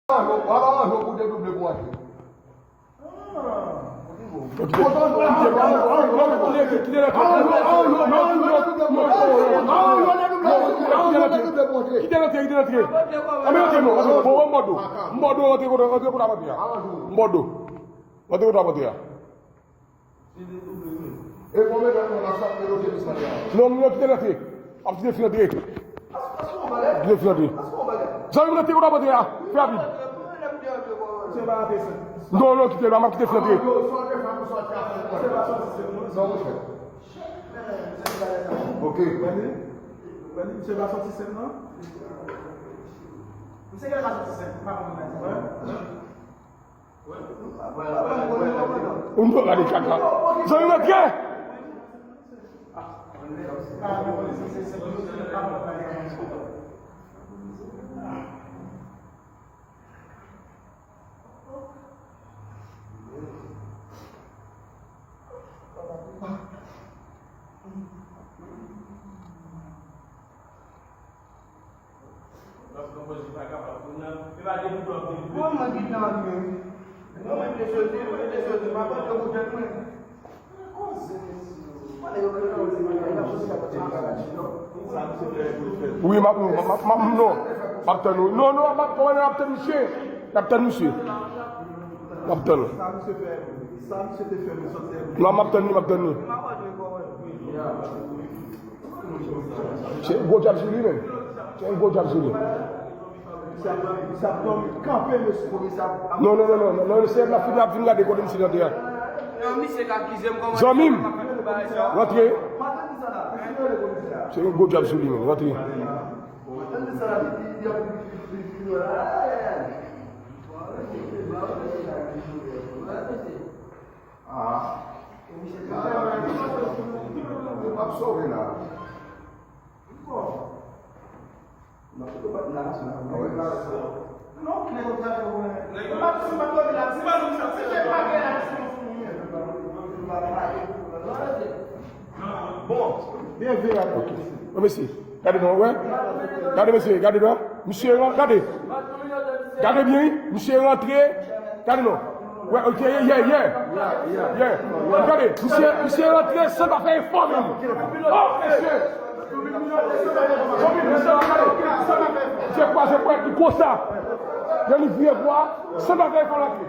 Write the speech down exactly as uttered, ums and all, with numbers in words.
Anjou, w ap anjou pou dedouble pou antre. Kite l antre, kite l antre. Anben antre non, antre non. Bon, m bò do. M bò do, antre kote, antre kote ap antre a. M bò do. Antre kote ap antre a. E konbyen tan nou ap ap melote misye la? Non, non, kite l antre. Ap kite fi antre. Kite fi antre. Zanmi m, antre kote ap antre a. Fè rapid. Non, non, kite l, m ap kite fi antre. Ok. Misye pa sòti senk, non? Misye pa sòti senk, pa konn bagay. Ou nou gade kaka. Zanmi m, antre! Bon, mwen di nan men. Non, mwen te soti, mwen te soti, mwen pa pote boutèl mwen. Wi, m ap, m ap, m ap, m ap, non. M ap tann ou. Non, non, m ap, kòman n ap tann misye? N ap tann misye. N ap tann. Non, m ap tann li, m ap tann li. Se yon gwo djab sou li, menm. Se yon gwo djab sou li. Non, non, non, non, non, non, se la fini ap vin gade kote misye tande a. Zanmi m, rantre. Se yon gwo djab sou li, menm, rantre. Ah. Yo p ap sove la. Bon. Non, yo pa t nan nasyon nan. Non, ki nèg yo t ap mwen. Yo pa t, yo pa t la. Si pa nou sa, si se pa gen aksyon sou mwen. Bon, byen veye. Ok. Bon, mesi. Gade non, wè. Gade mesye, gade non. Misye, gade. Gade byen, wi. Misye rantre. Gade non. Wè, ok, yeah, yeah, yeah. Yeah. Gade, misye, misye rantre san pa fè efò menm. Oh, mesye. Misye kwaze pwèt li konsa. Yon li vire kwa, san pa fè efò rantre.